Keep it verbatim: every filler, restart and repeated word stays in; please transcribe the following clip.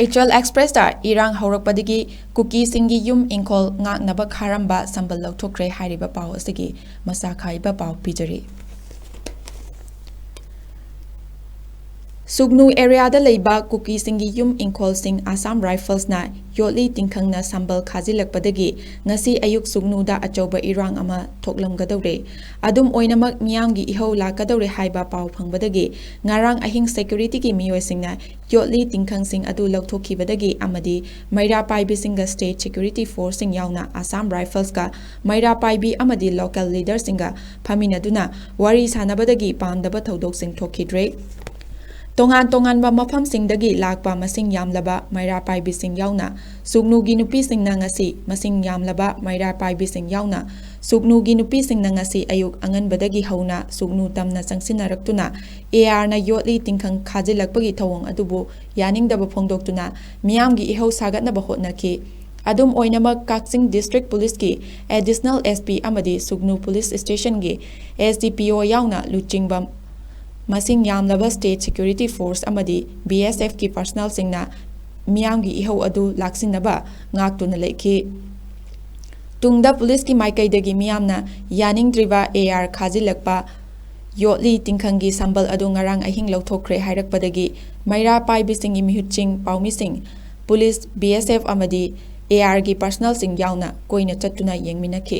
Ichal Expressꯇ ꯏꯔꯥꯡ ꯍꯧꯔꯛꯄꯗꯒꯤ ꯀꯨꯀꯤꯁꯤꯡꯒꯤ ꯌꯨꯝ ꯏꯪꯈꯣꯜ ꯉꯥꯛꯅꯕ ꯈꯥꯔꯝꯕ ꯁꯝꯕꯜ ꯂꯧꯊꯣꯛꯈ꯭ꯔꯦ ꯍꯥꯏꯔꯤꯕ ꯄꯥꯎ ꯑꯁꯤꯒꯤ ꯃꯁꯥ ꯈꯥꯏꯕ ꯄꯥꯎ ꯄꯤꯖꯔꯤ꯫ ꯁꯨꯒꯅꯨ ꯑꯦꯔꯤꯌꯥꯗ ꯂꯩꯕ ꯀꯨꯀꯤꯁꯤꯡꯒꯤ ꯌꯨꯝ ꯏꯪꯈꯣꯜꯁꯤꯡ ꯑꯁꯥꯝ ꯔꯥꯏꯐꯜꯁꯅ ꯌꯣꯠꯂꯤ ꯇꯤꯡꯈꯪꯅ ꯁꯝꯕꯜ ꯈꯥꯖꯤꯜꯂꯛꯄꯗꯒꯤ ꯉꯁꯤ ꯑꯌꯨꯛ ꯁꯨꯒꯅꯨꯗ ꯑꯆꯧꯕ ꯏꯔꯥꯡ ꯑꯃ ꯊꯣꯛꯂꯝꯒꯗꯧꯔꯦ꯫ ꯑꯗꯨꯝ ꯑꯣꯏꯅꯃꯛ, ꯃꯤꯌꯥꯝꯒꯤ ꯏꯍꯧ ꯂꯥꯛꯀꯗꯧꯔꯦ ꯍꯥꯏꯕ ꯄꯥꯎ ꯐꯪꯕꯗꯒꯤ ꯉꯔꯥꯡ ꯑꯍꯤꯡ ꯁꯦꯀ꯭ꯌꯨꯔꯤꯇꯤꯒꯤ ꯃꯤꯑꯣꯏꯁꯤꯡꯅ ꯌꯣꯠꯂꯤ ꯇꯤꯡꯈꯪꯁꯤꯡ ꯑꯗꯨ ꯂꯧꯊꯣꯛꯈꯤꯕꯗꯒꯤ ꯑꯃꯗꯤ ꯃꯩꯔꯥ ꯄꯥꯏꯕꯤꯁꯤꯡꯒ ꯁ꯭ꯇꯦꯠ ꯁꯦꯀ꯭ꯌꯨꯔꯤꯇꯤ ꯐꯣꯔꯁꯁꯤꯡ ꯌꯥꯎꯅ ꯑꯁꯥꯝ ꯔꯥꯏꯐꯜꯁꯀ ꯃꯩꯔꯥ ꯄꯥꯏꯕꯤ ꯑꯃꯗꯤ ꯂꯣꯀꯦꯜ ꯂꯤꯗꯔꯁꯤꯡꯒ ꯐꯝꯃꯤꯟꯅꯗꯨꯅ ꯋꯥꯔꯤ ꯁꯥꯟꯅꯕꯗꯒꯤ ꯄꯥꯝꯗꯕ ꯊꯧꯗꯣꯛꯁꯤꯡ ꯊꯣꯛꯈꯤꯗ꯭ꯔꯦ꯫ ꯇꯣꯉꯥꯟ ꯇꯣꯉꯥꯟꯕ ꯃꯐꯝꯁꯤꯡꯗꯒꯤ ꯂꯥꯛꯄ ꯃꯁꯤꯡ ꯌꯥꯝꯂꯕ ꯃꯩꯔꯥ ꯄꯥꯏꯕꯤꯁꯤꯡ ꯌꯥꯎꯅ ꯁꯨꯒꯅꯨꯒꯤ ꯅꯨꯄꯤꯁꯤꯡꯅ ꯉꯁꯤ ꯃꯁꯤꯡ ꯌꯥꯝꯂꯕ ꯃꯩꯔꯥ ꯄꯥꯏꯕꯤꯁꯤꯡ ꯌꯥꯎꯅ ꯁꯨꯒꯅꯨꯒꯤ ꯅꯨꯄꯤꯁꯤꯡꯅ ꯉꯁꯤ ꯑꯌꯨꯛ ꯑꯉꯟꯕꯗꯒꯤ ꯍꯧꯅ ꯁꯨꯒꯅꯨ ꯇꯝꯅ ꯆꯪꯁꯤꯟꯅꯔꯛꯇꯨꯅ ꯑꯦ ꯑꯥꯔꯅ ꯌꯣꯠꯂꯤ ꯇꯤꯡꯈꯪ ꯈꯥꯖꯤꯜꯂꯛꯄꯒꯤ ꯊꯧꯑꯣꯡ ꯑꯗꯨꯕꯨ ꯌꯥꯅꯤꯡꯗꯕ ꯐꯣꯡꯗꯣꯛꯇꯨꯅ ꯃꯤꯌꯥꯝꯒꯤ ꯏꯍꯧ ꯁꯥꯒꯠꯅꯕ ꯍꯣꯠꯅꯈꯤ꯫ ꯑꯗꯨꯝ ꯑꯣꯏꯅꯃꯛ, ꯀꯛꯆꯤꯡ ꯗꯤꯁꯇ꯭ꯔꯤꯛ ꯄꯨꯂꯤꯁꯀꯤ ꯑꯦꯗꯤꯁꯅꯦꯜ ꯑꯦꯁ ꯄꯤ ꯑꯃꯗꯤ ꯁꯨꯒꯅꯨ ꯄꯨꯂꯤꯁ ꯁ꯭ꯇꯦꯁꯟꯒꯤ ꯑꯦꯁ ꯗꯤ ꯄꯤ ꯑꯣ ꯌꯥꯎꯅ ꯂꯨꯆꯤꯡꯕ ꯃꯁꯤꯡ ꯌꯥꯝꯂꯕ ꯁ꯭ꯇꯦꯠ ꯁꯦꯀ꯭ꯌꯨꯔꯤꯇꯤ ꯐꯣꯔꯁ ꯑꯃꯗꯤ ꯕꯤ ꯑꯦꯁ ꯑꯦꯐꯀꯤ ꯄꯔꯁꯅꯦꯜꯁꯤꯡꯅ ꯃꯤꯌꯥꯝꯒꯤ ꯏꯍꯧ ꯑꯗꯨ ꯂꯥꯛꯁꯤꯟꯅꯕ ꯉꯥꯛꯇꯨꯅ ꯂꯩꯈꯤ꯫ ꯇꯨꯡꯗ ꯄꯨꯂꯤꯁꯀꯤ ꯃꯥꯏꯀꯩꯗꯒꯤ ꯃꯤꯌꯥꯝꯅ ꯌꯥꯅꯤꯡꯗ꯭ꯔꯤꯕ ꯑꯦ ꯑꯥꯔ ꯈꯥꯖꯤꯜꯂꯛꯄ ꯌꯣꯠꯂꯤ ꯇꯤꯡꯈꯪꯒꯤ ꯁꯝꯕꯜ ꯑꯗꯨ ꯉꯔꯥꯡ ꯑꯍꯤꯡ ꯂꯧꯊꯣꯛꯈ꯭ꯔꯦ ꯍꯥꯏꯔꯛꯄꯗꯒꯤ ꯃꯩꯔꯥ ꯄꯥꯏꯕꯤꯁꯤꯡꯒꯤ ꯃꯤꯍꯨꯠꯁꯤꯡ, ꯄꯥꯎꯃꯤꯁꯤꯡ, ꯄꯨꯂꯤꯁ, ꯕꯤ ꯑꯦꯁ ꯑꯦꯐ ꯑꯃꯗꯤ ꯑꯦ ꯑꯥꯔꯒꯤ ꯄꯔꯁꯅꯦꯜꯁꯤꯡ ꯌꯥꯎꯅ ꯀꯣꯏꯅ ꯆꯠꯇꯨꯅ ꯌꯦꯡꯃꯤꯟꯅꯈꯤ꯫